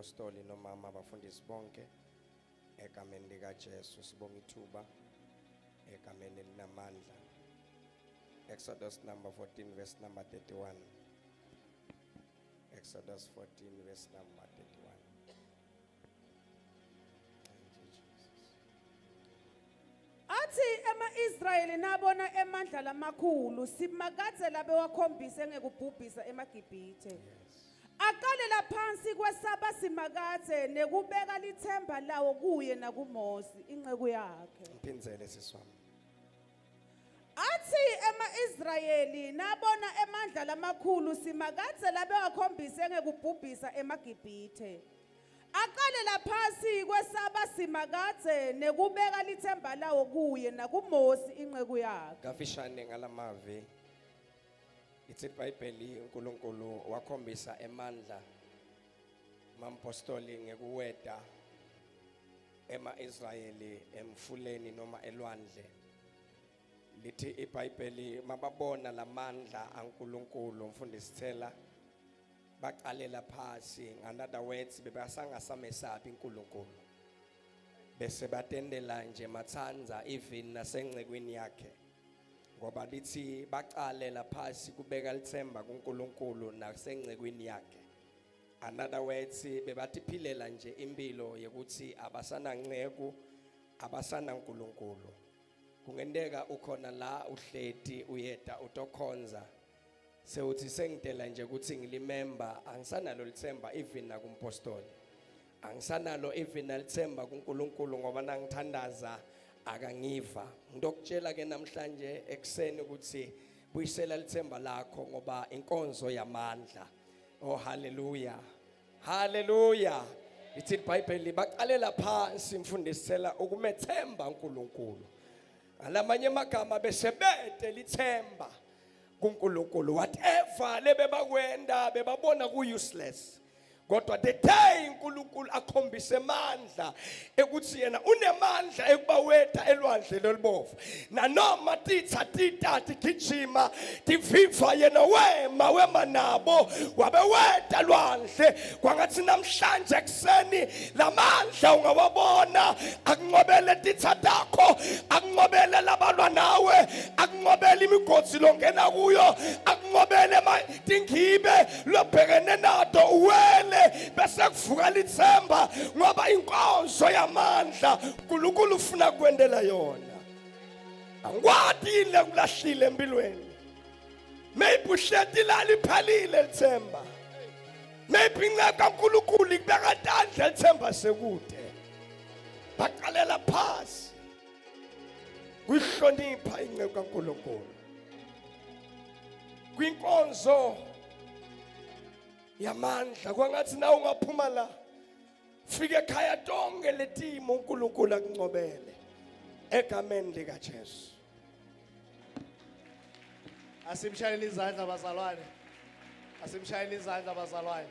Mpostoli nomama abafundisi bonke egameni lika Jesu sibonga ithuba egameni elinamandla. Exodus number 14 verse number 31. Exodus 14 verse number 31. Thank you Jesus. Athi ema-Israyeli nabona emandla lamakhulu Simakadze labewakhombise ngekubhubhisa emaGibhithe. Yes. Aqalela phansi kwesaba Simakadze nekubeka lithemba lawo kuye nakuMosi inceku yakhe. Ngiphindzele siswami. Athi ema-Israyeli nabona emandla lamakhulu Simakadze labewakhombise ngekubhubhisa emaGibhithe. Aqalela phansi kwesaba Simakadze nekubeka lithemba lawo kuye nakuMosi inceku yakhe. Kafishane ngalamavi lithi iBhayibheli uNkulunkulu wakhombisa emandla mampostoli ngekuweta ema-Israyeli emfuleni noma elwandle. Lithi iBhayibheli mababona lamandla aNkulunkulu mfundisi Thela baqalela phasi in other words bebasangasamesabi uNkulunkulu bese batendela nje matsanza even nasengcekwini yakhe ngoba lithi baqalela phasi kubeka lithemba kuNkulunkulu nasengcekwini yakhe in other words bebatiphilela nje impilo yekuthi abasananceku abasanaNkulunkulu kungenteka ukhona la uhleti uyeta utokhonza sewuthi sengidela nje ukuthi ngilimember angisanalo lithemba even nakumpostoli angisanalo even nalithemba kuNkulunkulu ngoba nangithandaza akangiva ngitokutshela ke namhlanje ekseni ukuthi buyisela lithemba lakho ngoba inkonzo yamandla oh haleluya haleluya lithi iBhayibheli baqalela phansi mfundisela ukumethemba uNkulunkulu ngalamanye amagama besebete lithemba kuNkulunkulu whatever lebebakwenda bebabona ku useless kodwa the day uNkulunkulu akhombise amandla ekuthi yena unemandla ekubawetha elwandle lolubovu nanoma titha tita tigijima tiviva yena wema wema nabo wabe weta lwandle kwangathi namhlanje ekuseni lamandla ungawabona akunqobele titha takho akunqobele labalwa nawe akunqobele imigodi longena kuyo akunqobele tingibe lobhekene nato uwele bese kuvuka lithemba ngoba inkonzo yamandla uNkulunkulu ufuna kwendela yona angikwati yini lekulahlile empilweni maybe uhleti la liphalile lithemba maybe inceka kaNkulunkulu ikubeka tandla lithemba sekude baqalela phasi kuyihlonipha inceku kaNkulunkulu kwinkonzo yamandla kwangathi nawe ungaphuma la fike ekhaya tonke letimo uNkulunkulu akuncobele egameni lika Jesu Asimshayele izandla bazalwane. Asimshayele izandla bazalwane.